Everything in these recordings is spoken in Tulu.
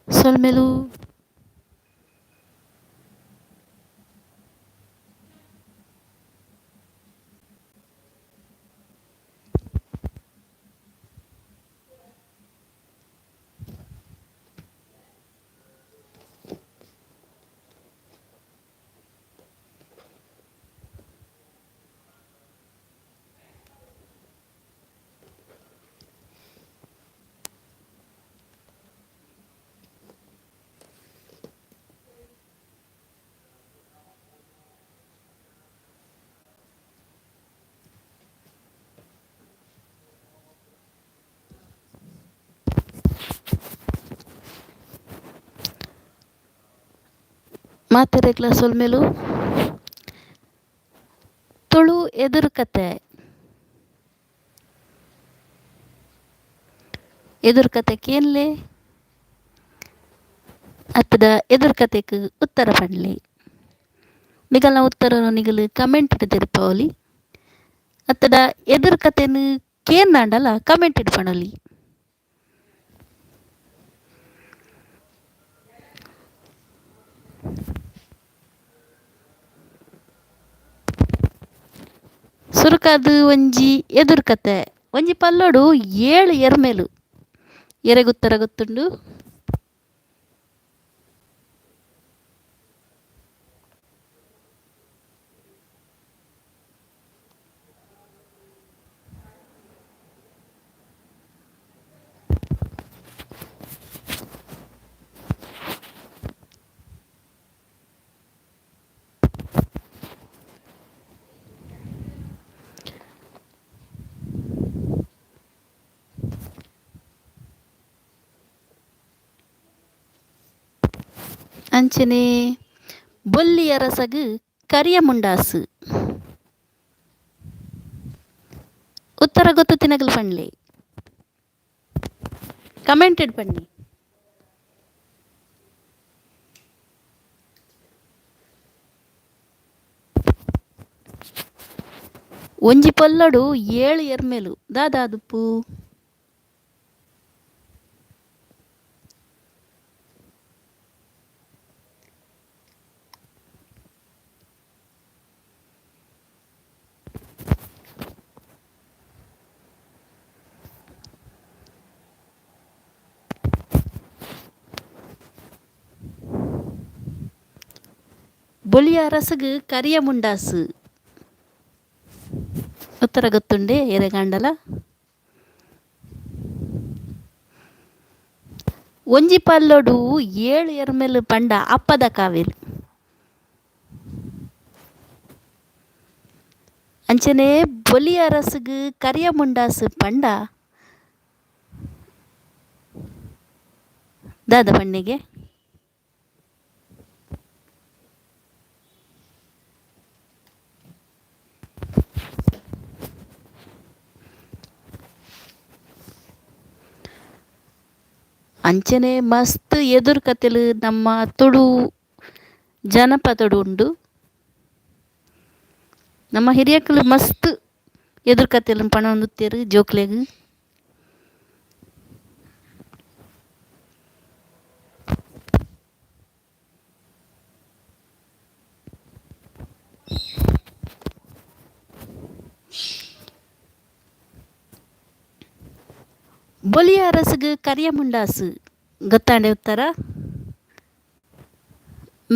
ಸೊಲ್ಮೆಲು. ಮಾತೆರೆಗ್ಲ ಸೊಲ್ಮೆಲು. ತುಳು ಎದುರು ಕತೆ. ಎದುರು ಕತೆ ಕೇನ್ಲೆ ಅತ್ತದ ಎದುರು ಕತೆಕ್ ಉತ್ತರ ಪನ್ಲೆ. ನಿಗಲ್ನ ಉತ್ತರನು ನಿಗಲು ಕಮೆಂಟ್ ತೆರಿಪಾವೊಲಿ. ಅತ್ತಡ ಎದುರು ಕತೆನ್ ಕೇನ್ನಾಂಡಲ ಕಮೆಂಟ್ ಪನೊಲಿ. ಸುರುಕಾದ್ ಒಂಜಿ ಎದುರು ಕತೆ. ಒಂಜಿ ಪಲ್ಲೊಡು ಏಳು ಎರ್ಮೆಲು. ಎರೆಗುತ್ತರ ಗೊತ್ತುಂಡು? ಅಂಚನೆ ಬೊಲ್ಲಿಯ ರಸಗ್ ಕರಿಯ ಮುಂಡಾಸು. ಉತ್ತರ ಗೊತ್ತು ತಿನಗಲ್ ಪಣ್ಲೆ. ಕಮೆಂಟೆಡ್ ಪನ್ನಿ. ಒಂಜಿ ಪೊಲ್ಲಡು ಏಳು ಎರ್ಮೆಲು ದಾದಾದುಪ್ಪು? ಬೊಲಿಯ ರಸಗ್ ಕರಿಯ ಮುಂಡಾಸು. ಉತ್ತರ ಗೊತ್ತುಂಡೆ ಎರೆಗಾಂಡಲ? ಒಂಜಿ ಪಲ್ಲೊಡು ಏಳು ಎರ್ಮೆಲು ಪಂಡ ಅಪ್ಪದ ಕಾವೇಲು. ಅಂಚನೆ ಬೊಲಿಯ ರಸಗ್ ಕರಿಯ ಮುಂಡಾಸು ಪಂಡ ದಾದ ಪಣ್ಣಿಗೆ? ಅಂಚನೆ ಮಸ್ತ್ ಎದುರು ಕತೆಲು ನಮ್ಮ ತುಳು ಜನಪದೊಡು ಉಂಡು. ನಮ್ಮ ಹಿರಿಯಕುಲು ಮಸ್ತ್ ಎದುರು ಕತೆಲು ಪಣೊಂದುತ್ತೆರ್ ಜೋಕ್ಲೆಗ್. ಬೊಲಿಯ ಅರಸುಗು ಕರಿಯ ಮುಂಡಾಸು ಗೊತ್ತಾಂಡೆ ಉತ್ತರ?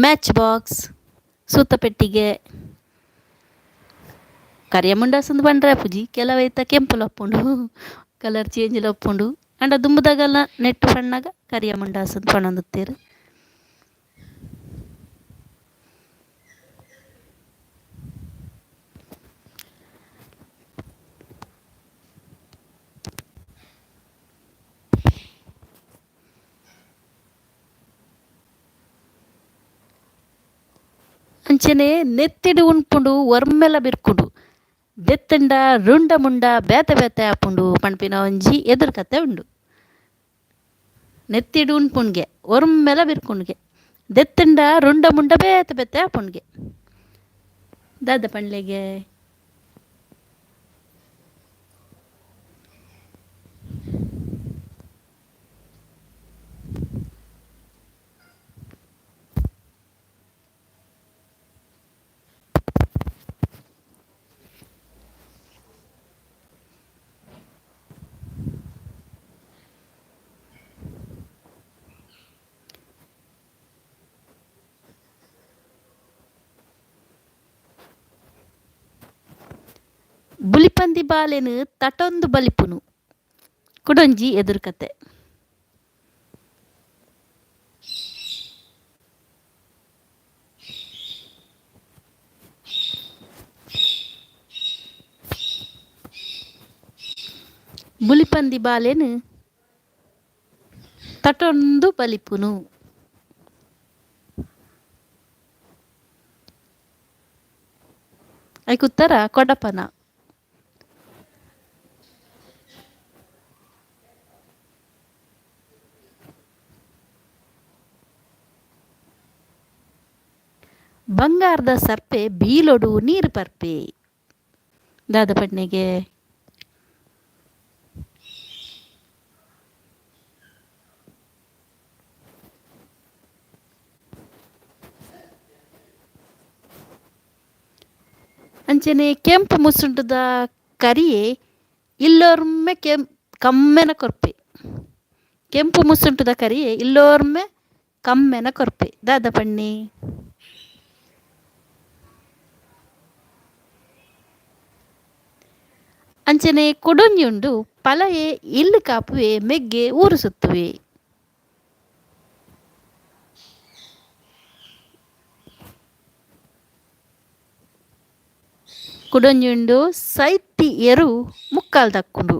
Match box, ಸೂತಪೆಟ್ಟಿಗೆ. ಕರಿಯ ಮುಂಡಾಸು ಪಂಡ್ರೆ ಆಪುಜಿ, ಕೆಲವೈತ ಕೆಂಪುಲ ಉಪ್ಪುಂಡು, ಕಲರ್ ಚೇಂಜ್ ಉಪ್ಪುಂಡು. ಅಂಡ ದುಂಬುದಾಗಲ ನೆಟ್ ಪಣ್ಣಾಗ ಕರಿಯ ಮುಂಡಾಸು ಪಣೊಂದುತ್ತೆರ್. ಅಂಚನೆ ನೆತ್ತಿಡ್ ಉನ್ಪುಂಡು ಒರ್ಮೆಲ ಬಿರ್ಕುಂಡು ದೆತ್ತುಂಡ ರುಂಡ ಮುಂಡ ಬೇತೆ ಬೇತೆ ಆಪುಂಡು ಪನ್ಪಿನ ಒಂಜಿ ಎದುರು ಕತೆ ಉಂಡು. ನೆತ್ತಿಡ್ ಉನ್ಪುಂಡ್ಗೆ ಒರ್ಮೆಲ ಬಿರ್ಕುಂಡ್ಗೆ ದೆತ್ತುಂಡ ರುಂಡ ಮುಂಡ ಬೇತೆ ಬೇತೆ ಆಪುಂಡ್ಗೆ. ದಾದ ಪನ್ಲೆಗೆ? ಬುಲಿಪಂದಿ ಬಾಲೆನ್ ತಟೊಂದು ಬಲಿಪುನು. ಕುಡೊಂಜಿ ಎದುರುಕತೆ. ಬುಲಿಪಂದಿ ಬಾಲೆನ್ ತಟೊಂದು ಬಲಿಪುನು. ಐಕ್ ಉತ್ತರ ಕೊಡಪನ. ಬಂಗಾರದ ಸರ್ಪೆ ಬೀಲೊಡು ನೀರು ಪರ್ಪೆ. ದಾದ ಪಣ್ಣೆಗೆ? ಅಂಚನೆ ಕೆಂಪು ಮುಸುಂಟುದ ಕರಿಯೆ ಇಲ್ಲೊರ್ಮೆ ಕೆಂ ಕಮ್ಮೆನ ಕೊರ್ಪೆ. ಕೆಂಪು ಮುಸುಂಟುದ ಕರಿಯೆ ಇಲ್ಲೊರ್ಮೆ ಕಮ್ಮೆನ ಕೊರ್ಪೆ. ದಾದ ಪಣ್ಣಿ? ಅಂಚನೆ ಕುಡೊಂಜಿ ಉಂಡು, ಪಲಯೆ ಇಲ್ಲ್ ಕಾಪುವೆ ಮೆಗ್ಗೆ ಊರು ಸುತ್ತುವೆ. ಕುಡೊಂಜಿ ಉಂಡು, ಸೈತಿ ಎರು ಮುಕ್ಕಾಲ್ ದಕ್ಕುಂಡು.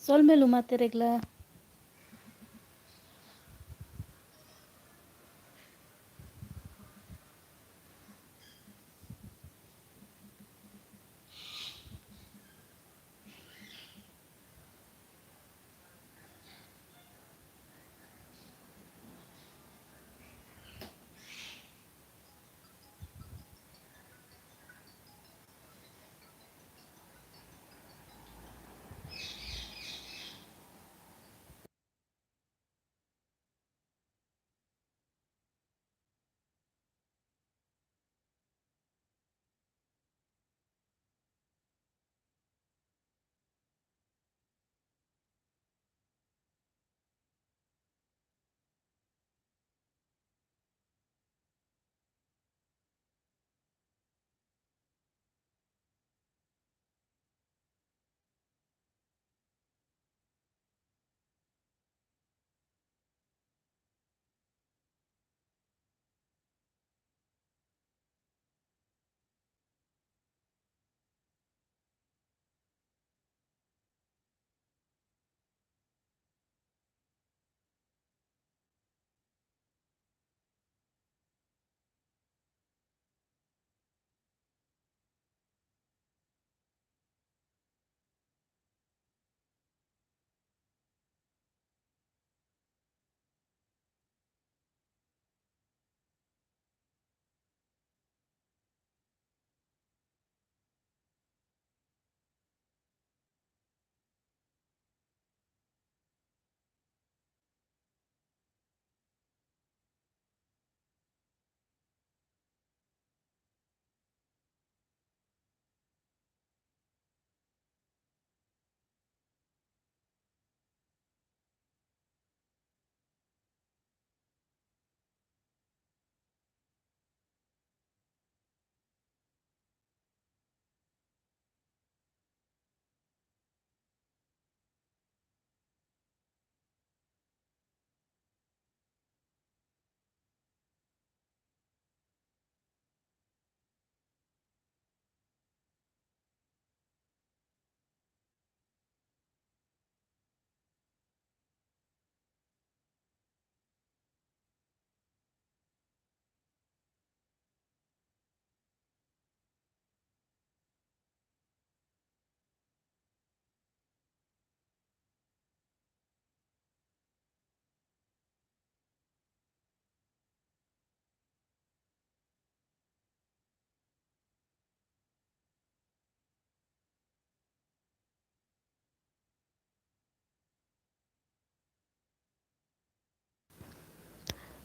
ಸೊಲ್ಮೆಲು ಮಾತೆರೆಗ್ಲ.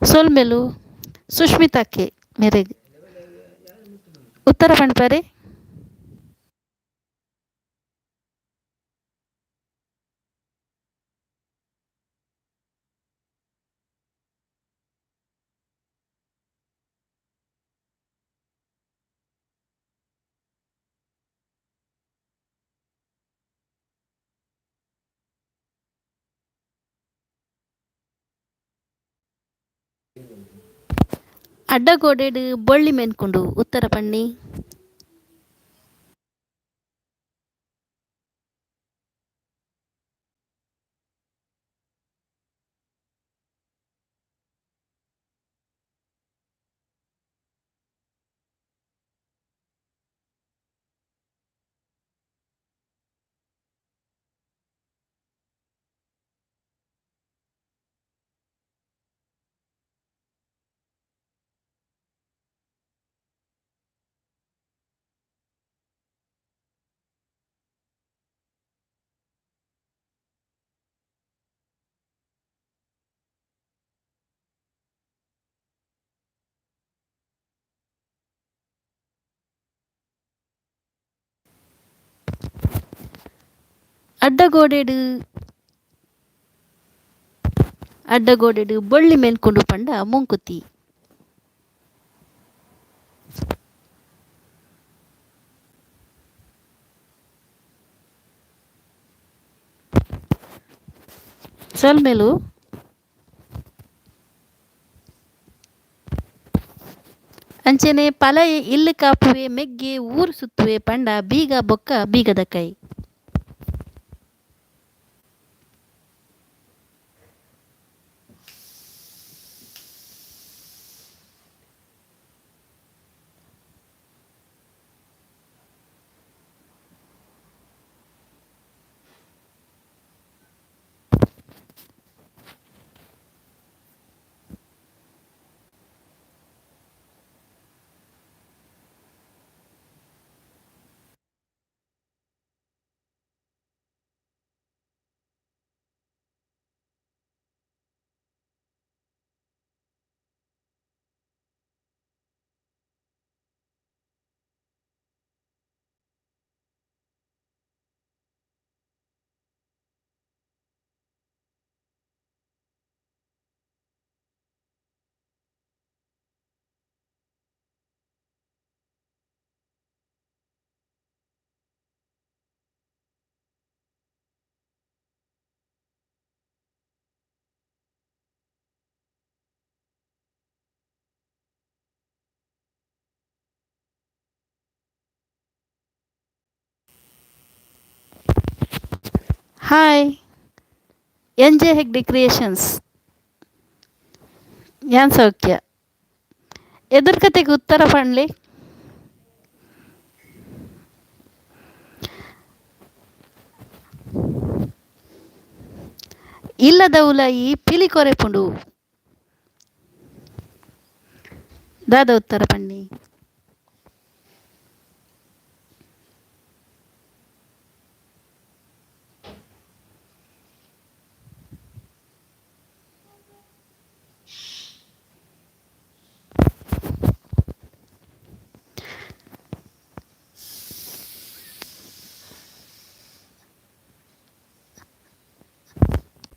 ಸೊಲ್ಮೆಲು ಸುಷ್ಮಿತಾ ಕೆ ಮೆರೆಗ್. ಉತ್ತರ ಪನ್ಪರೆ. ಅಡ್ಡಗೋಡೆಡ್ ಬೊಳ್ಳಿ ಮೆನ್ಕುಂಡು ಉತ್ತರ ಪನ್ನಿ. ಅಡ್ಡಗೋಡೆಡ್ ಅಡ್ಡಗೋಡೆಡ್ ಬೊಳ್ಳಿ ಮೆನ್ಕುಂಡು ಪಂಡ ಮೂಂಕುತ್ತಿ. ಸೊಲ್ಮೆಲು. ಅಂಚನೆ ಪಲಯೆ ಇಲ್ಲ್ ಕಾಪುವೆ ಮೆಗ್ಯೆ ಊರು ಸುತ್ತುವೆ ಪಂಡ ಬೀಗ ಬೊಕ್ಕ ಬೀಗದ ಕೈ. Hi N J Hegde creations. ಯಾನ್ ಸೌಖ್ಯ. ಎದುರು ಉತ್ತರ ಪನ್ಲೆ. ಇಲ್ಲದ ಉಲಾಯಿ ಪಿಲಿ ಕೊರೆಪುಂಡು. ದಾದ ಉತ್ತರ ಪನ್ನಿ.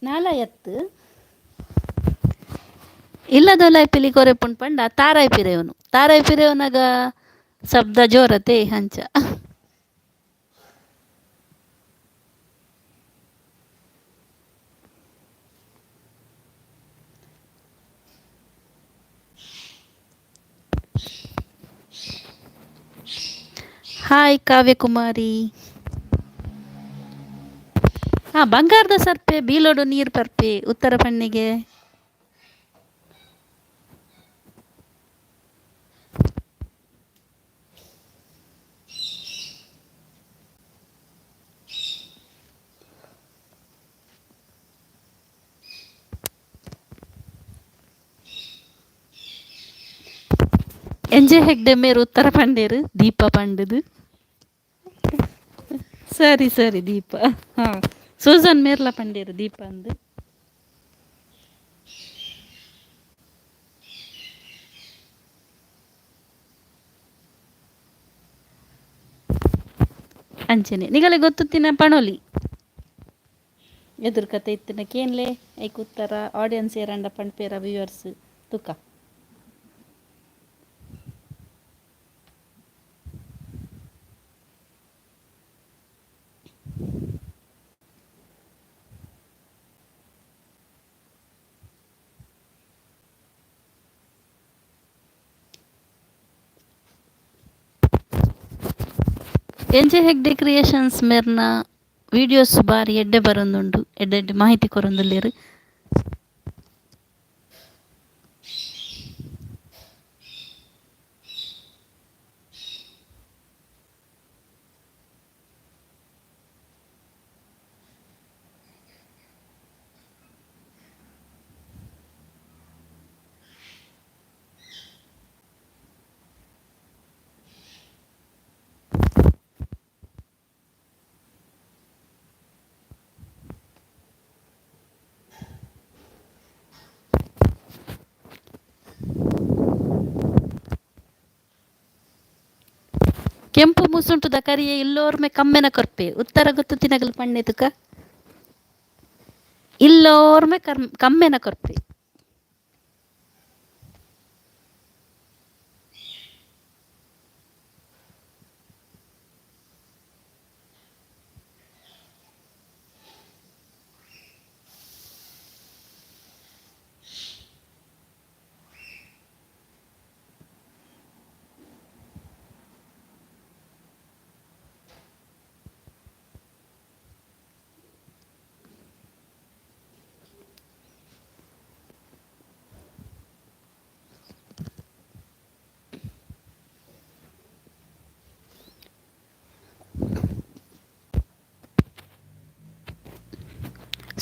ನಾಲಾಯತ್ತ್. ಇಲ್ಲದ ಪಿಲಿ ಕೊರೆಪುಂಡು ಪಂಡ ತಾರಾಯಿ ಪಿರೆವನು. ತಾರಾಯಿ ಪಿರೆವನಾಗ ಶಬ್ದ ಜೋರತೆ ಅಂಚ. ಹಾಯ್ ಕಾವ್ಯಕುಮಾರಿ. ಹಾ ಬಂಗಾರದ ಸರ್ಪೆ ಬೀಲೋಡು ನೀರು ಪರ್ಪೆ ಉತ್ತರ ಪಣ್ಣಿಗೆ. ಎನ್ ಜೆ ಹೆಗ್ಡೆ ಮೇರು ಉತ್ತರ ಪಂಡೇರು ದೀಪ ಪಂಡದು. ಸರಿ ಸರಿ ದೀಪ. ಹಾ ಸೂಸನ್ ಮೇರ್ಲ ಪಂಡೇರು ದೀಪ ಅಂದು. ಅಂಚನೆ ನಿಗಲೆ ಗೊತ್ತುತ್ತಿನ ಪಣೋಲಿ. ಎದುರು ಕತೆ ಇತ್ತಿನ ಕೇನ್ಲೆ ಐಕ್ ಉತ್ತರ ಆಡಿಯನ್ಸ್ ಏರಂಡ ಪಣ್ಪೇರ ವ್ಯೂವರ್ಸ್ ತುಕ. ಎನ್ ಜೆ ಹೆಗ್ಡೆ ಕ್ರಿಯೇಷನ್ಸ್ ಮೆರ್ನ ವೀಡಿಯೋಸ್ ಬಾರಿ ಎಡ್ಡೆ ಬರೊಂದುಂಡು ಎಡ್ಡೆ ಎಡ್ಡೆ ಮಾಹಿತಿ ಕೊರೊಂದುಲ್ಲೆರ್. ಕೆಂಪು ಮುಸುಂಟುದ ಕರಿಯೆ ಇಲ್ಲೋರ್ಮೆ ಕಮ್ಮೆನ ಕೊರ್ಪೆ ಉತ್ತರ ಗೊತ್ತು ತಿನಗಲು ಪಣ್ಣೆತುಕ ಇಲ್ಲೋರ್ಮೆ ಕಮ್ಮೆನ ಕೊರ್ಪೆ.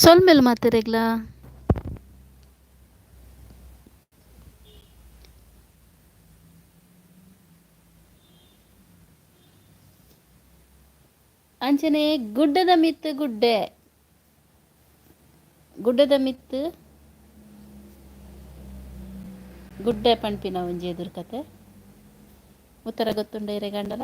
ಸೊಲ್ಮೆಲ್ ಮಾತೆರೆಗ್ಲ. ಅಂಚನೆ ಗುಡ್ಡದ ಮಿತ್ತ್ ಗುಡ್ಡೆ ಗುಡ್ಡದ ಮಿತ್ತ್ ಗುಡ್ಡೆ ಪನ್ಪಿನ ಒಂಜಿ ಎದುರು ಕತೆ ಉತ್ತರ ಗೊತ್ತುಂಡ ಇರೆಗಂಡಲ.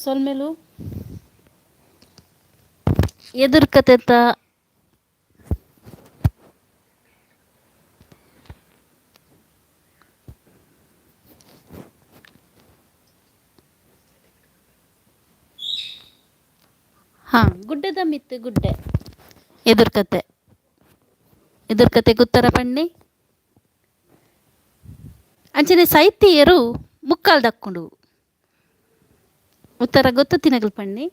ಸೊಲ್ಮೆಲು ಎದುರು ಕತೆತ ಹಾ ಗುಡ್ಡದ ಮಿತ್ತ್ ಗುಡ್ಡೆ ಎದುರು ಕತೆ ಎದುರು ಕತೆಗ್ ಉತ್ತರ ಪನ್ನೆ ಅಂಚನೆ ಸೈತಿಯರು ಮುಕ್ಕಾಲ್ ದಕ್ಕುಂಡು ಉತ್ತರ ಗೊತ್ತು ತಿನಗಲ್ ಪನ್ನೆ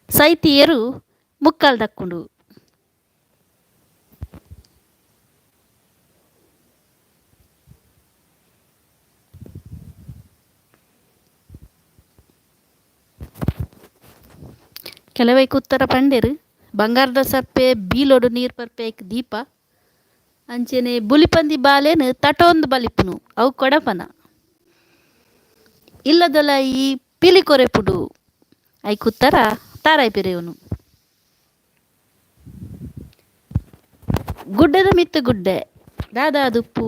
ಸೈತಿಯರು ಮುಕ್ಕಾಲ್ ದಕ್ಕುಂಡು. ಕೆಲವೈಕ್ ಉತ್ತರ ಪಂಡೆರ್ ಬಂಗಾರದ ಸರ್ಪೆ ಬೀಲೊಡು ನೀರ್ ಪರ್ಪೆ ಐಕ್ ದೀಪ ಅಂಚನೆ ಬುಲಿಪಂದಿ ಬಾಲೆನ್ ತಟೊಂದು ಬಲಿಪುನು ಅವು ಕೊಡಪನ ಇಲ್ಲದಲ ಈ ಪಿಲಿ ಕೊರೆಪುಡು ಐಕ್ ಉತ್ತರ ತಾರಾಯಿ ಪಿರೆಯುನು. ಗುಡ್ಡೆದ ಮಿತ್ತ್ ಗುಡ್ಡೆ ದಾದಾ ದುಪ್ಪು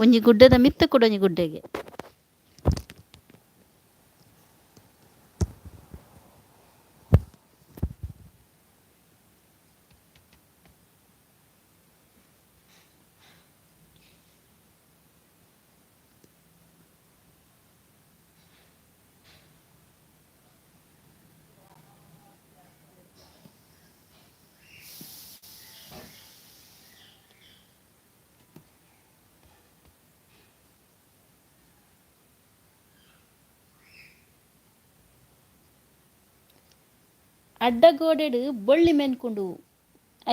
ಒಂಜಿ ಗುಡ್ಡೆದ ಮಿತ್ತ್ ಕುಡೊಂಜಿ ಗುಡ್ಡೆಗೆ. ಅಡ್ಡಗೋಡೆಡ್ ಬೊಳ್ಳಿ ಮೆನ್ಕುಂಡು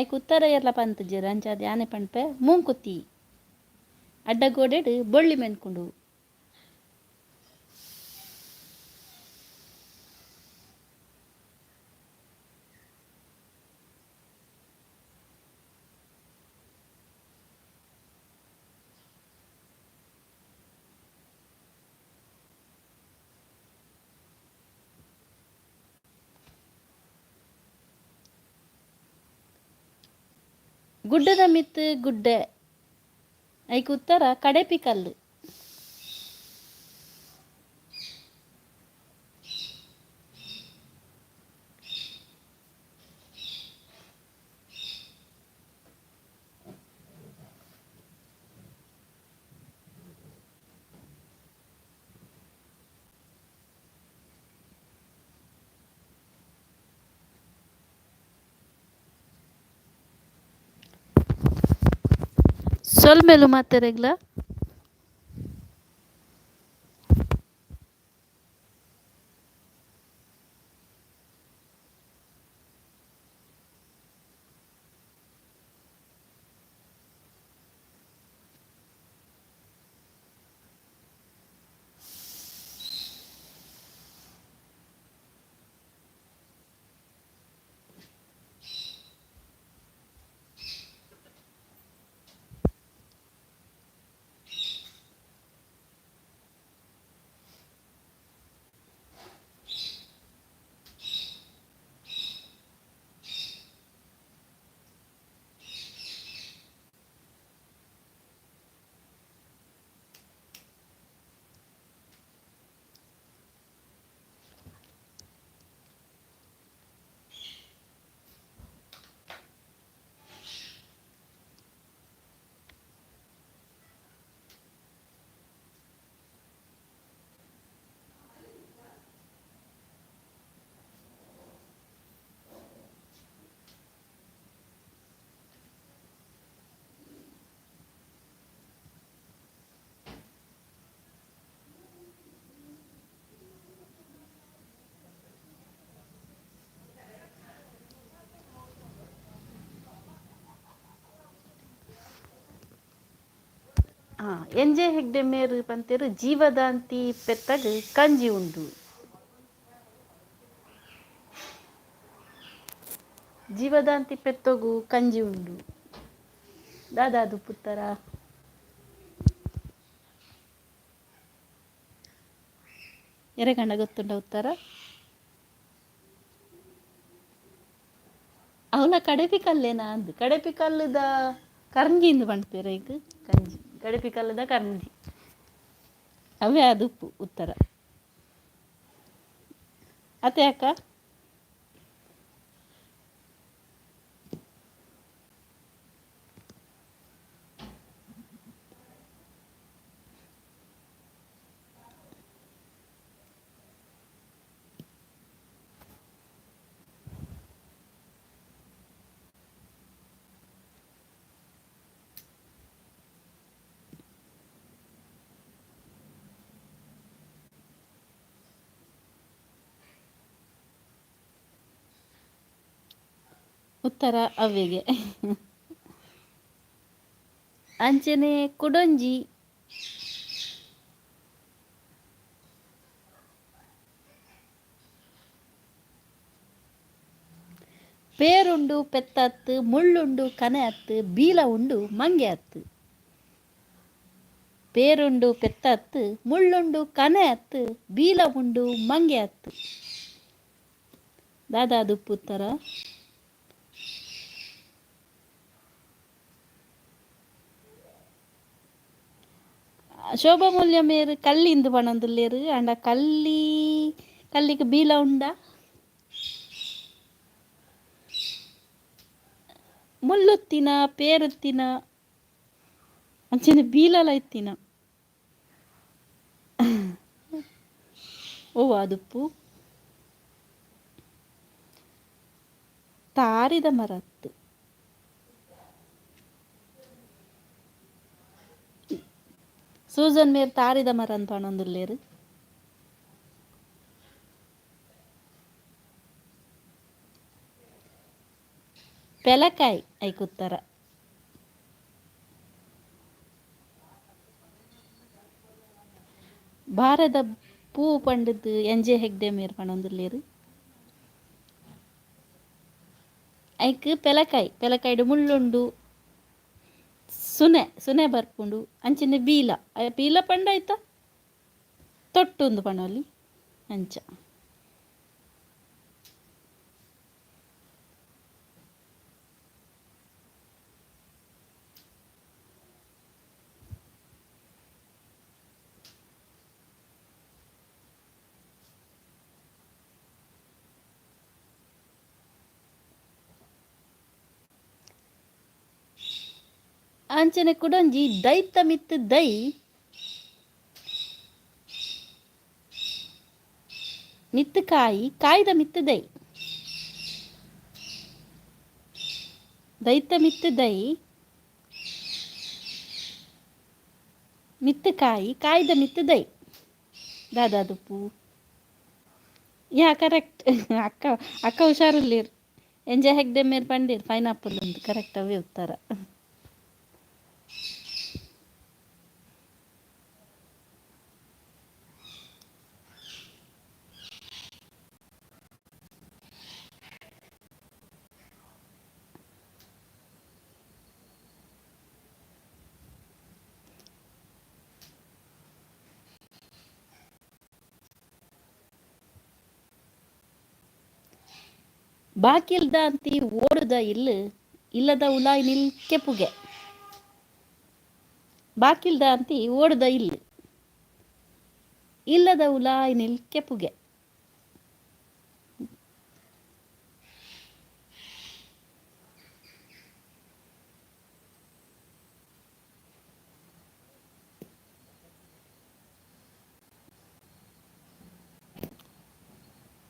ಐಕ್ ಉತ್ತರ ಏರ್ಲ ಪಂತುಜೆರ್ ಅಂಚಾದ್ ಯಾನೆ ಪನ್ಪೆ ಮೂಂಕುತ್ತಿ ಅಡ್ಡಗೋಡೆಡ್ ಬೊಳ್ಳಿ ಮೆನ್ಕುಂಡು. ಗುಡ್ಡದ ಮಿತ್ತ್ ಗುಡ್ಡೆ ಐಕ್ ಉತ್ತರ ಕಡೆಪಿ ಕಲ್ಲು. ಸೊಲ್ಮೆಲು ಮಾತೆರೆಗ್ಲ. ಎಂಜೆ ಹೆಗ್ಡೆ ಮೇರು ಪಂತೆರು ಜೀವದಾಂತಿ ಪೆತ್ತಗ್ ಕಂಜಿ ಉಂಡು. ಜೀವದಾಂತಿ ಪೆತ್ತೊಗು ಕಂಜಿ ಉಂಡು. ದಾದಾದು ಪುತ್ತರ ಎರೆಗಂಡ ಗೊತ್ತುಂಡ ಉತ್ತರ? ಅವಲ ಕಡೆಪಿ ಕಲ್ಲೇನಾ ಅಂದ್ ಕಡೆಪಿ ಕಲ್ಲುದ ಕರ್ಂಜಿಂದು ಪನ್ಪೆರ್ ಐಕ್ ಕಂಜಿ ಕಡೆಪಿ ಕಲ್ಲುದ ಕರ್ಂಜಿ ಅವೇ ಆದುಪ್ಪು ಉತ್ತರ. ಅತೆ ಅಕ್ಕ? ಉತ್ತರ ಅವ್ವೆಗೆ. ಅಂಚನೆ ಕುಡೊಂಜಿ ಪೇರುಂಡು ಪೆತ್ತತ್ತು ಮುಳ್ಳುಂಡು ಕನೆ ಅತ್ತು ಬೀಲ ಉಂಡು ಮಂಗೆ ಅತ್ತು. ಪೇರುಂಡು ಪೆತ್ತತ್ತು ಮುಳ್ಳುಂಡು ಕನೆ ಅತ್ತು ಬೀಲ ಉಂಡು ಮಂಗೆ ಅತ್ತು. ದಾದಾದುಪ್ಪು ಉತ್ತರ? ಶೋಭಾ ಮೂಲ್ಯ ಮೇರ್ ಕಲ್ಲಿಂದು ಪಣೊಂದುಲ್ಲೆರ್ ಆಂಡ ಕಲ್ಲಿ ಕಲ್ಲಿಗ್ ಬೀಲ ಉಂಡಾ? ಮುಳ್ಳುತ್ತಿನ ಪೇರುತ್ತಿನ ಅಂಚನೆ ಬೀಲಲ ಇತ್ತಿನ ಒವ್ವು ಆದುಪ್ಪು? ತಾರಿದ ಮರತ್ತು. ಸೂಸನ್ ಮೇರ್ ತಾರಿದ ಮರ ಅಂದ್ ಪನೊಂದುಲ್ಲೆರ್. ಪೆಲಕಾಯಿ ಐಕ್ ಉತ್ತರ. ಬಾರೆದ ಪೂ ಪಂಡುದು ಎನ್.ಜೆ ಹೆಗ್ಡೆ ಮೇರ್ ಪನೊಂದುಲ್ಲೆರ್. ಐಕ್ ಪೆಲಕಾಯಿ ಪೆಲಕಾಯಿಡ್ ಮುಳ್ಳುಂಡು ಸುನೆ ಸುನೆ ಬರ್ಪುಂಡು ಅಂಚನೆ ಬೀಲ ಬೀಲ ಪಂಡ ಐತ ತೊಟ್ಟುಂದು ಪನೊಲಿ ಅಂಚ. ಅಂಚನೆ ಕುಡೊಂಜಿ ದೈತ ಮಿತ್ತ್ ದೈ ಮಿತ್ತ್ ಕಾಯಿ ಕಾಯಿದ ಮಿತ್ತ್ ದೈ. ದೈತ ಮಿತ್ತ್ ದೈ ಮಿತ್ತು ಕಾಯಿ, ಕಾಯ್ದ ಮಿತ್ತು ದೈ. ದಾದಾದುಪ್ಪು? ಯಾ, ಕರೆಕ್ಟ್ ಅಕ್ಕ. ಅಕ್ಕ ಹುಷಾರುಳ್ಳೇರ್. ಎಂಜೆ ಹೆಗ್ಡೆ ಮೇರ್ ಪಂಡೇರ್ ಪೈನಾಪಲ್ ಉಂದು. ಕರೆಕ್ಟ್, ಅವೇ ಉತ್ತರ. ಬಾಕಿಲ್ದಾಂತಿ ಓಡುದ ಇಲ್ಲ್, ಇಲ್ಲದ ಉಲಾಯಿ ನಿಲ್ಕೆ ಪುಗೆ. ಬಾಕಿಲ್ದಾಂತಿ ಓಡುದ ಇಲ್ಲ್, ಇಲ್ಲದ ಉಲಾಯಿ ನಿಲ್ಕೆ ಪುಗೆ.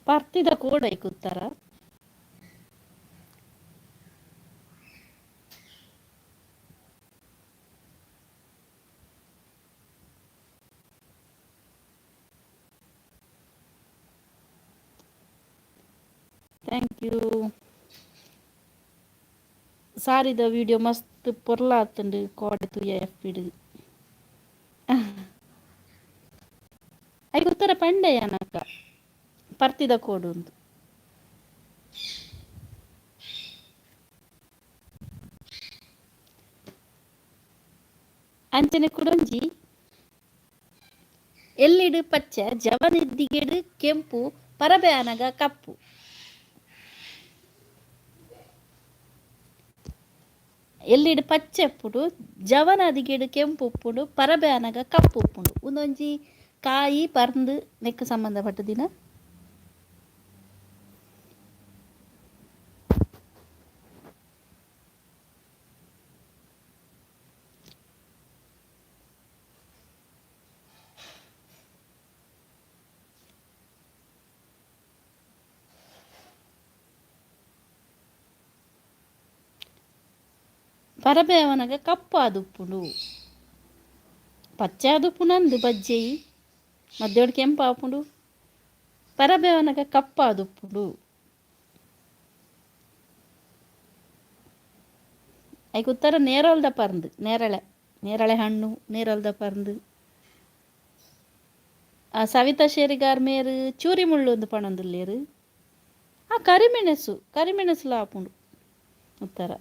ಪರ್ತಿದ ಕೋಡೈಕ್ ಉತ್ತರ. Thank you. ಸಾರಿದ ವಿಡಿಯೋ ಮಸ್ತ್ ಪೊರ್ಲಾತುಂಡು. ಕೋಡೆ ತೂಯ ಎಫ್ ಐಕ್ ಉತ್ತರ ಪಂಡೆಯನಕ್ಕ, ಪರ್ತಿದ ಕೋಡು ಉಂದು. ಅಂಚನೆ ಕುಡೊಂಜಿ. ಎಲ್ಲಿಡು ಪಚ್ಚೆ, ಜವನೆದ್ದಿಗೆಡ್ ಕೆಂಪು, ಪರಬೆ ಆನಗ ಕಪ್ಪು. ಎಲ್ಲಿಡ್ ಪಚ್ಚೆ ಉಪ್ಪುಂಡು, ಜವನಾದಿಗೆಡ್ ಕೆಂಪು ಉಪ್ಪುಂಡು, ಪರಬೆ ಆನಗ ಕಪ್ಪು ಉಪ್ಪುಂಡು. ಉಂದೊಂಜಿ ಕಾಯಿ ಪರ್ಂದ್ ನೆಕ್ಕ್ ಸಂಬಂಧಪಟ್ಟ ದಿನ. ಪರಬೆ ಆವನಗ ಕಪ್ಪು ಆದುಪ್ಪುಂಡು. ಪಚ್ಚೆ ಆದುಪ್ಪುಂಡು ಅಂದ್, ಬಜ್ಜೆಯಿ ಮಧ್ಯೋಡು ಕೆಂಪು ಆಪುಂಡು. ಪರಬೆ ಆವನಗ ಕಪ್ಪು ಆದುಪ್ಪುಂಡು. ಐಕ್ ಉತ್ತರ ನೇರಲ್ದ ಪರ್ಂದ್, ನೇರಳೆ, ನೇರಳೆ ಹಣ್ಣು, ನೇರಲ್ದ ಪರ್ಂದ್. ಆ ಸವಿತಾ ಶೇರಿಗಾರ್ ಮೇರು ಚೂರಿ ಮುಳ್ಳು ಒಂದು ಪಣೊಂದುಲ್ಲೇರು. ಆ ಕರಿಮೆಣಸು, ಕರಿಮೆಣಸುಲ ಆಪುಂಡು ಉತ್ತರ.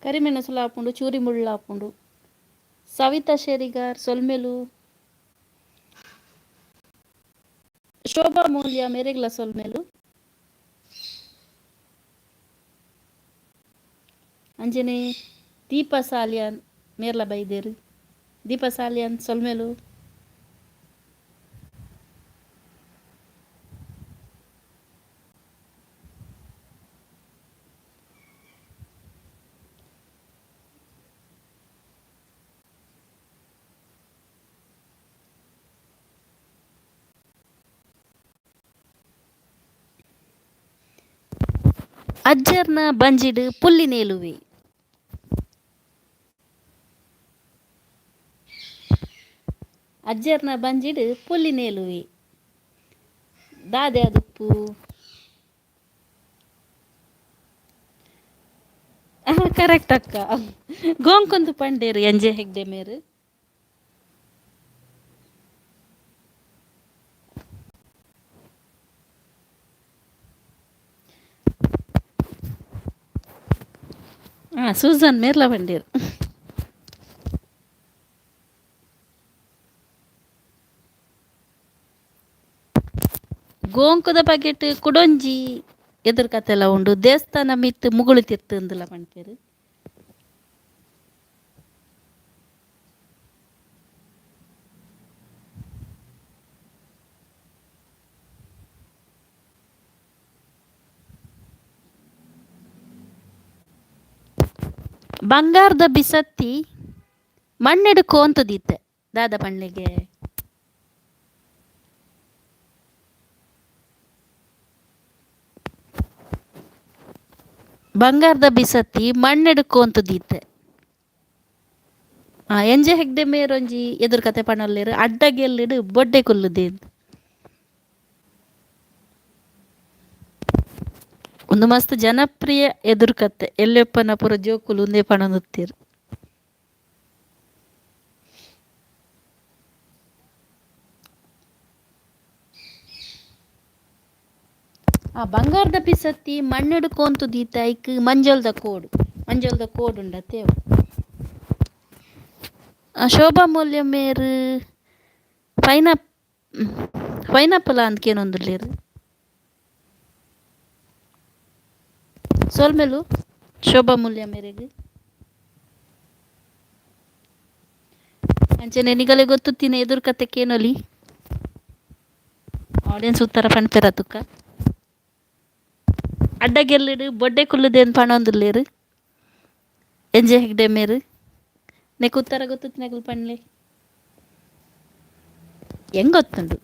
ಕರಿಮೆಣಸುಲ ಆಪುಂಡು, ಚೂರಿ ಮುಳ್ಳು ಆಪುಂಡು. ಸವಿತಾ ಶೇರಿಗಾರ್ ಸೊಲ್ಮೆಲು. ಶೋಭಾ ಮೂಲ್ಯ ಮೇರೆಗ್ಲ ಸೊಲ್ಮೆಲು. ಅಂಜನೆ ದೀಪ ಸಾಲಿಯಾನ್ ಮೇರ್ಲ ಬೈದೇರು. ದೀಪ ಸಾಲಿಯಾನ್ ಸೊಲ್ಮೆಲು. ಅಜ್ಜರ್ನ ಬಂಜಿಡ್ ಪುಲ್ಲಿ ನೇಲುವೆ. ಅಜ್ಜರ್ನ ಬಂಜಿಡ್ ಪುಲ್ಲಿ ನೇಲುವೆ. ದಾದೆ ಅದುಪ್ಪು? ಕರೆಕ್ಟ್ ಅಕ್ಕ. ಗೋಂಕೊಂದು ಪಂಡೇರು ಎಂಜೆ ಹೆಗ್ಡೆ ಮೇರು. ಹಾಂ, ಸೂಸನ್ ಮೇರ್ಲ ಪಂಡೇರು. ಗೋಂಕುದ ಬಗೆಟ್ ಕುಡೊಂಜಿ ಎದುರು ಕತೆಲ ಉಂಡು. ದೇವಸ್ಥಾನ ಮಿತ್ತ್ ಮುಗುಳು ತಿರ್ತುಂದುಲ ಪನ್ಪೆರ್. ಬಂಗಾರದ ಬಿಸತ್ತಿ ಮಣ್ಣೆಡ್ ಕೋಂತುದಿತ್ತೆ ದಾದ ಪಣ್ಲೆಗೆ. ಬಂಗಾರದ ಬಿಸತ್ತಿ ಮಣ್ಣೆಡ್ ಕೋಂತುದಿತ್ತೆ. ಎಂಜೆ ಹೆಗ್ಡೆ ಮೇರೊಂಜಿ ಎದುರು ಕತೆ ಪಣೊಲ್ಲೆರ್ ಅಡ್ಡ ಗೆಲ್ಲಿಡ್ ಬೊಡ್ಡೆ ಕುಲ್ಲುದೇಂದ್. ಉಂದು ಮಸ್ತ್ ಜನಪ್ರಿಯ ಎದುರು ಕತೆ ಎಲ್ಲೆಪ್ಪನ ಪೂರ ಜೋಕುಲು ಉಂದೇ ಪಣೊಂದುತ್ತೆರ್. ಆ ಬಂಗಾರದ ಬಿಸತ್ತಿ ಮಣ್ಣೆಡ್ ಕೋಂತುದೀತೆ ಐಕ್ ಮಂಜೊಲ್ದ ಕೋಡು ಮಂಜೊಲ್ದ ಕೋಡು ಉಂಡತೆ ಅವು. ಶೋಭಾ ಮೂಲ್ಯ ಮೇರ್ ಪೈನಾಪ್ ಪೈನಾಪಲ್ ಅಂದ್ ಕೇನೊಂದುಲ್ಲೆರ್. ಸೊಲ್ಮೆಲು ಶೋಭಾ ಮೂಲ್ಯ ಮೇರೆಗ್. ಅಂಚನೆ ನಿಗಲೆ ಗೊತ್ತುತ್ತಿನ ಎದುರು ಕತೆ ಕೇನೊಲಿ. ಆಡಿಯನ್ಸ್ ಉತ್ತರ ಪನ್ಪೆರ ತುಕ. ಅಡ್ಡ ಗೆಲ್ಲುಡು ಬೊಡ್ಡೆ ಕುಲ್ಲುದೇನ್ ಪಣೊಂದುಲ್ಲೆರ್. ಎಂಜೆ ಹೆಗ್ಡೆ ಮೇರ್. ನೆಕ್ ಉತ್ತರ ಗೊತ್ತುತ್ತಿನಕುಲು ಪನ್ಲೆ. ಎಂಗ್ ಗೊತ್ತುಂಡು.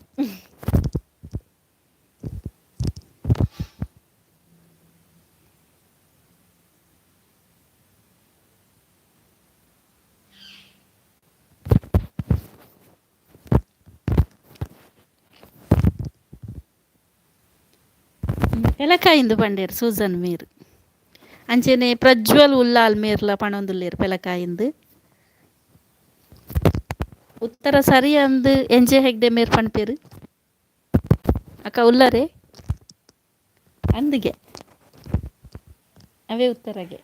ಪೆಲಕಾಯಿಂದು ಪಂಡೇರ್ ಸೂಸನ್ ಮೇರ್. ಅಂಚೆನೆ ಪ್ರಜ್ವಲ್ ಉಲ್ಲಾಲ್ ಮೇರ್ಲ ಪಣೊಂದುಲ್ಲೆರ್ ಪೆಲಕಾಯಿಂದು. ಉತ್ತರ ಸರಿ ಅಂದ್ ಎಂಜೆ ಹೆಗ್ಡೆ ಮೇರ್ ಪನ್ಪೆರ್. ಅಕ್ಕ ಉಲ್ಲರೆ ಅಂದಿಗೆ ಅವೇ ಉತ್ತರಗೆ.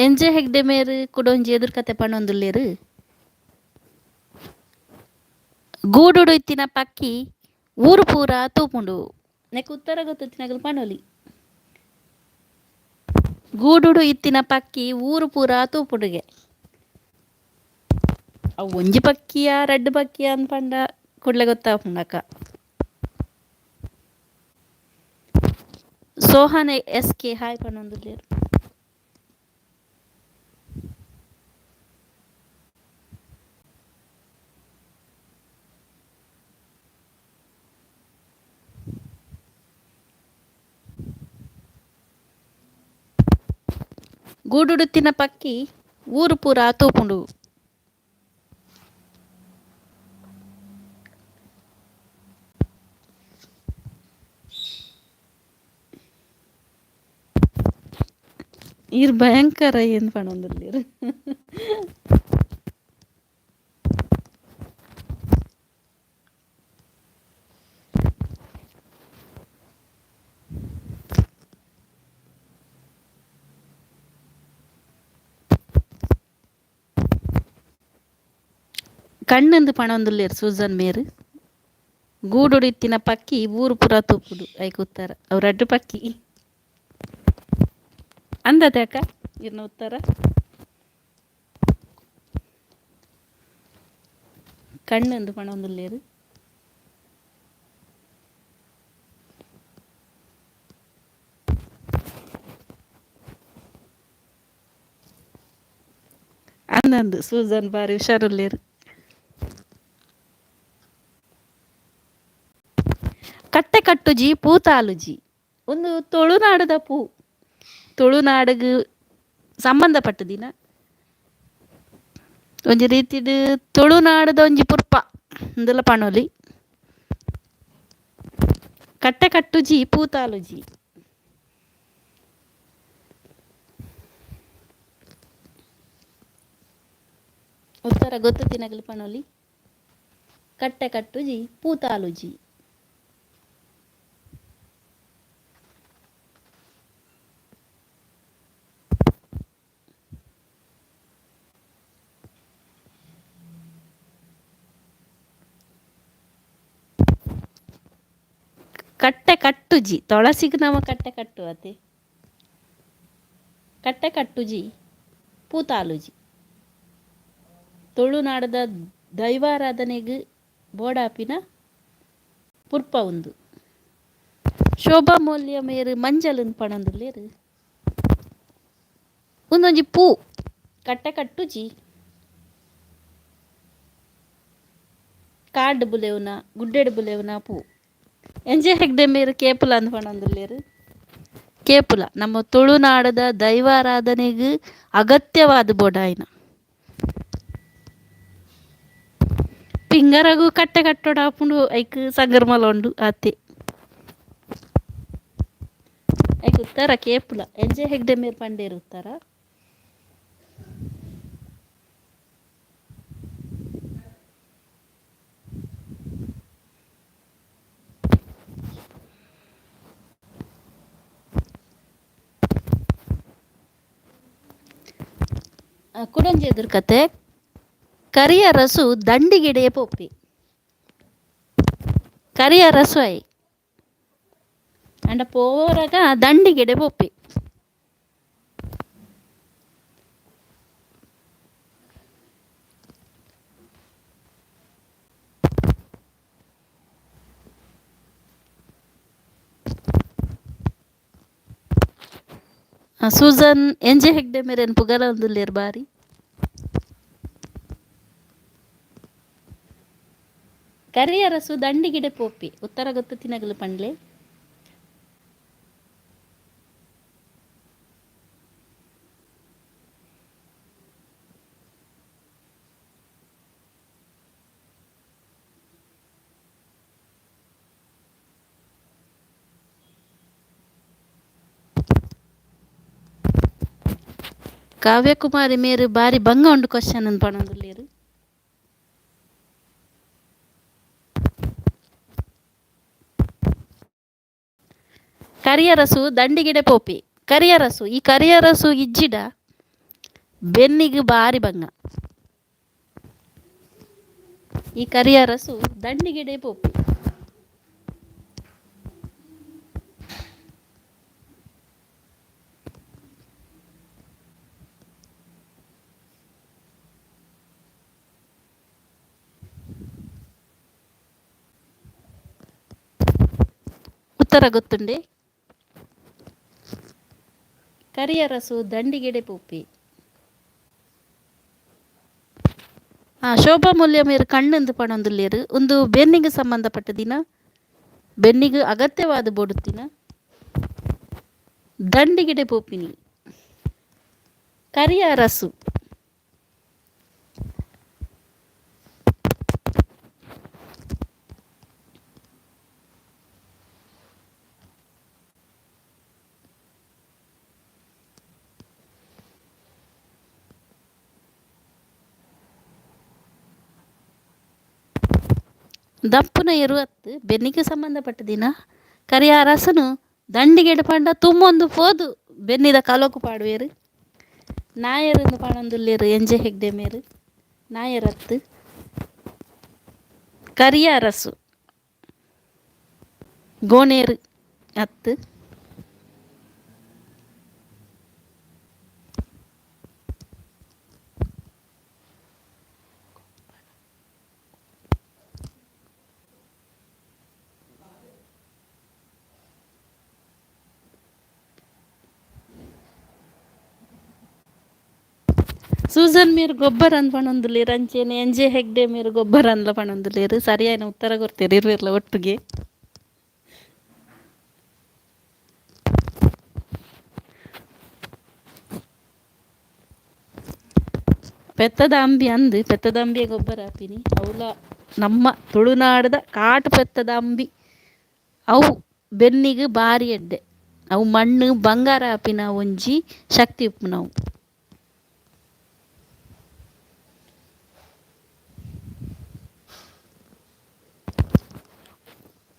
ಎಂಜೆ ಹೆಗ್ಡೆ ಮೇರ್ ಕುಡೊಂಜಿ ಎದುರು ಕತೆ ಪಣೊಂದುಲ್ಲೆರ್. ಗೂಡುಡು ಇತ್ತಿನ ಪಕ್ಕಿ ಊರು ಪೂರ ತೂಪುಂಡು. ನೆಕ್ ಉತ್ತರ ಗೊತ್ತುತ್ತಿನಕುಲು ಪಣೊಲಿ. ಗೂಡುಡು ಇತ್ತಿನ ಪಕ್ಕಿ ಊರು ಪೂರ ತೂಪುಂಡುಗೆ. ಅವು ಒಂಜಿ ಪಕ್ಕಿಯ ರಡ್ಡ್ ಪಕ್ಕಿಯ ಅಂದ್ ಪಂಡ ಕೂಡ್ಲೆ ಗೊತ್ತಾಪುಂಡು ಅಕ್ಕ. ಸೋಹನ್ ಎಸ್ ಕೆ ಹಾಯ್ ಪನೊಂದುಲ್ಲೆರ್. ಗೂಡುಡುತ್ತಿನ ಪಕ್ಕಿ ಊರು ಪೂರ ತೂಪುಂಡು. ಈರ್ ಭಯಂಕರ ಏನ್ ಪಣೊಂದುಲ್ಲೆರ್. ಕಣ್ಣಂದ್ ಪಣೊಂದುಲ್ಲೆರ್ ಸೂಸನ್ ಮೇರ್. ಗೂಡುಡು ಇತ್ತಿನ ಪಕ್ಕಿ ಊರು ಪೂರ ತೂಪುಂಡು ಐಕ್ ಉತ್ತರ ಅವು ರಡ್ಡ್ ಪಕ್ಕಿ. ಅಂದತೆ ಅಕ್ಕ ಇರ್ನ ಉತ್ತರ. ಕಣ್ಣಂದ್ ಪಣೊಂದುಲ್ಲೆರ್. ಅಂದಂದ್ ಸೂಸನ್ ಬಾರಿ ಹುಷಾರುಲ್ಲೆರ್. ಕಟ್ಟೆ ಕಟ್ಟುಜಿ ಪೂ ತಾಲುಜಿ ಉಂದು ತುಳುನಾಡುದ ಪೂ. ತುಳುನಾಡುಗ್ ಸಂಬಂಧ ಪಟ್ಟುದಿನ ಒಂಜಿ ರೀತಿಡ್ ತುಳುನಾಡುದ ಒಂಜಿ ಪುರ್ಪ ಇಂದುಲ ಪನೊಲಿ. ಕಟ್ಟೆ ಕಟ್ಟುಜಿ ಪೂ ತಾಲುಜಿ. ಉತ್ತರ ಗೊತ್ತುತ್ತಿನಕುಲು ಪನೊಲಿ. ಕಟ್ಟೆ ಕಟ್ಟುಜಿ ಪೂ ತಾಲುಜಿ. ಕಟ್ಟೆ ಕಟ್ಟುಜಿ ತುಳಸಿಗೆ ನಮ ಕಟ್ಟೆ ಕಟ್ಟುವತೆ ಕಟ್ಟೆ ಕಟ್ಟುಜಿ ಪೂತಾಲುಜಿ ತುಳುನಾಡದ ದೈವಾರಾಧನೆಗೆ ಬೋಡಾಪಿನ ಪುರ್ಪ ಉಂದು. ಶೋಭಾ ಮೌಲ್ಯ ಮೇರು ಮಂಜಲನ್ ಪಣೊಂದುಲ್ಲೆರ್. ಉಂದೊಂಜಿ ಪೂ ಕಟ್ಟೆ ಕಟ್ಟುಜಿ. ಕಾಡ್ ಬುಲೆವುನ ಗುಡ್ಡೆಡ್ ಬುಲೆವುನ ಪೂ. ಎಂಜೆ ಹೆಗ್ಡೆ ಮೇರ್ ಕೇಪುಲ ಅಂದ್ ಪಣೊಂದುಲ್ಲೆರ್. ಕೇಪುಲ ನಮ್ಮ ತುಳುನಾಡದ ದೈವಾರಾಧನೆಗ್ ಅಗತ್ಯವಾದ್ ಬೋಡಾಯಿನ. ಪಿಂಗರಗು ಕಟ್ಟೆ ಕಟ್ಟೊಡಾಪುಂಡು ಐಕ್ ಸಂಗರ್ಮಲ ಉಂಡು ಆತೆ. ಐಕ್ ಉತ್ತರ ಕೇಪುಲ ಎಂಜೆ ಹೆಗ್ಡೆ ಮೇರ್ ಪಂಡೇರ್ ಉತ್ತರ. ಕುಡೊಂಜಿ ಎದುರು ಕತೆ ಕರಿಯ ರಸು ದಂಡಿಗೆಡೆ ಪೋಪಿ. ಕರಿಯ ರಸು ಆಯಿ ಅಂಡ ಪೋರಗ ದಂಡಿಗೆಡೆ ಪೋಪಿ. ಸೂಸನ್ ಎಂಜೆ ಹೆಗ್ಡೆ ಮೇರೆನ್ ಪುಗರೊಂದುಲ್ಲೆರ್ ಬಾರಿ. ಕರಿಯ ರಸು ದಂಡಿಗಿಡೆ ಪೋಪಿ ಉತ್ತರ ಗೊತ್ತು ತಿನಗಲು ಪಂಡ್ಲೆ. ಕಾವ್ಯಕುಮಾರಿ ಮೇರು ಬಾರಿ ಬಂಗ ಉಂಡು ಕ್ವಶನ್ ಅಂದ್ ಪಣೊಂದುಲ್ಲೆರ್. ಕರಿಯ ರಸು ದಂಡಿಗಿಡೆ ಪೋಪಿ. ಕರಿಯ ರಸು ಈ ಕರಿಯ ರಸು ಇಜ್ಜಿಡ ಬೆನ್ನಿಗ್ ಬಾರಿ ಬಂಗ. ಈ ಕರಿಯ ರಸು ದಂಡಿಗಿಡೆ ಪೋಪಿ. ಉತ್ತರ ಗೊತ್ತುಂಡೆ. ಕರಿಯ ರಸು ದಂಡಿಗೆಡೆ ಪೋಪಿ. ಶೋಭಾ ಮೂಲ್ಯ ಮೇರ್ ಕಣ್ಣಂದು ಪಣೊಂದುಲ್ಲೆರ್. ಉಂದು ಬೆನ್ನಿಗ್ ಸಂಬಂಧಪಟ್ಟ ದಿನ ಬೆನ್ನಿಗ್ ಅಗತ್ಯವಾದ ಬೋಡುತ್ತಿನ ದಂಡಿಗೆಡೆ ಪೋಪಿನಿ ಕರಿಯ ರಸು. ದಪ್ಪುನ ಎರುವತ್ತು ಬೆನ್ನಿಗೆ ಸಂಬಂಧಪಟ್ಟ ದಿನ ಕರಿಯ ರಸನು ದಂಡಿಗೆಡೆ ಪಂಡ ತುಂಬೊಂದು ಪೋದು ಬೆನ್ನಿದ ಕಲೊಕು ಪಾಡುವೆರ್. ನಾಯರ್ ಪಣೊಂದುಲ್ಲೆರ್ ಎಂಜೆ ಹೆಗ್ಡೆ ಮೇರ್ ನಾಯರತ್ತು ಕರಿಯ ಅರಸು ಗೋಣೇರು ಅತ್ತು. ಸೂಸನ್ ಮೇರ್ ಗೊಬ್ಬರ ಅಂದ್ ಪಣೊಂದುಲ್ಲೆರ್ ಅಂಚೆನೆ ಎಂಜೆ ಹೆಗ್ಡೆ ಮೇರ್ ಗೊಬ್ಬರ ಅಂದ್ಲ ಪಣೊಂದುಲ್ಲೆರ್. ಸರಿಯಾಯಿನ ಉತ್ತರ ಕೊರ್ತೆರ್ ಇರ್ವೆರ್ಲ ಒಟ್ಟುಗೆ. ಪೆತ್ತದ ಅಂಬಿ ಅಂದ್ ಪೆತ್ತದ ಅಂಬಿಯೇ ಗೊಬ್ಬರ ಆಪಿನಿ ಅವುಲ ನಮ್ಮ ತುಳುನಾಡದ ಕಾಟು ಪೆತ್ತದ ಅಂಬಿ ಅವು ಬೆನ್ನಿಗ್ ಬಾರಿ ಎಡ್ಡೆ ಅವು ಮಣ್ಣು ಬಂಗಾರ ಆಪಿನ ಒಂಜಿ ಶಕ್ತಿ ಉಪ್ಪುನವು.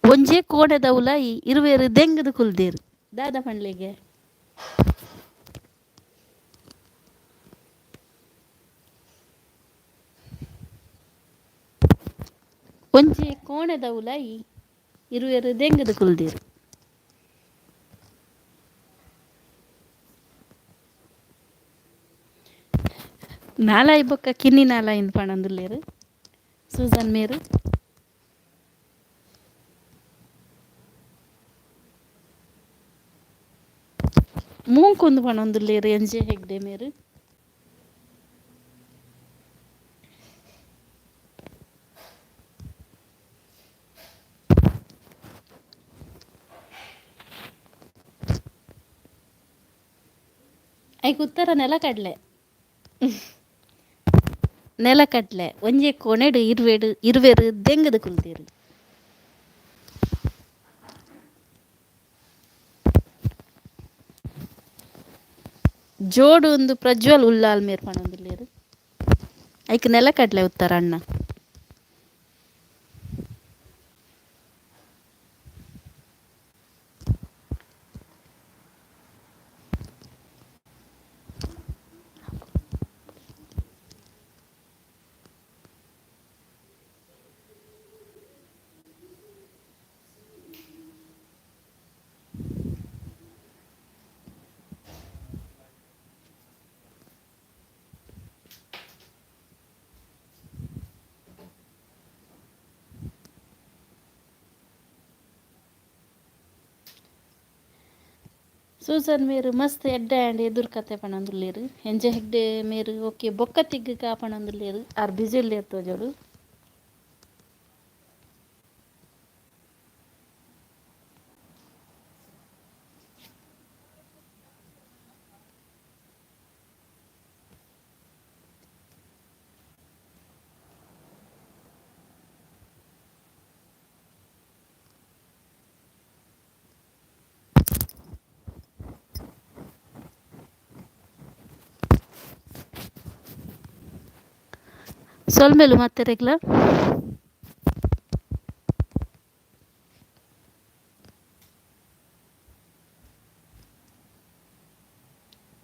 ಒಂಜೇ ಕೋಣೆದ ಉಲಾಯಿ ಇರುವೆರ್ ದೆಂಗುದು ಕುಲ್ದೆರ್ ದಾದ ಪನ್ಲೆಗೆ. ಒಂಜೇ ಕೋಣೆದ ಉಲಾಯಿ ಇರುವೆರು ದೆಂಗದ ಕುಲ್ದೀರು. ನಾಲಾಯಿ ಬೊಕ್ಕ ಕಿನ್ನಿ ನಾಲಾಯಿನ್ ಪಣೊಂದುಲ್ಲೆರ್ ಸೂಸನ್ ಮೇರು. ಮೂಂಕುಂದು ಪಣೊಂದುಲ್ಲೆರ್ ಎನ್ ಜೆ ಹೆಗ್ಡೆ ಮೇರು. ಐಕ್ ಉತ್ತರ ನೆಲಕಡಲೆ. ನೆಲಕಡಲೆ ಒಂಜೆ ಕೊನೆಡು ಇರ್ವೆಡು ಇರ್ವೆರು ದೆಂಗದ ಕುಲ್ದೆರ್. ಜೋಡು ಒಂದು ಪ್ರಜ್ವಲ್ ಉಲ್ಲಾಲ್ ಮೇರ್ ಪಣೊಂದುಲ್ಲೆರ್. ಐಕ್ ನೆಲಕಡಲೆ ಉತ್ತರ ಅಣ್ಣ. ಸೂಸನ್ ಮೇರು ಮಸ್ತ್ ಎಡ್ಡೆ ಆಂಡ್ ಎದುರು ಕತೆ ಪಣೊಂದುಲ್ಲೆರ್. ಎನ್ ಜೆ ಹೆಗ್ಡೆ ಮೇರು ಓಕೆ ಬೊಕ್ಕ ತಿಗ್ಗ ಪಣೊಂದುಲ್ಲೆರ್. ಆರ್ ಬಿಜಿ ಉಲ್ಲೆರ್ ತೋಜೋಡು. ಸೊಲ್ಮೆಲು ಮಾತೆರೆಗ್ಲ.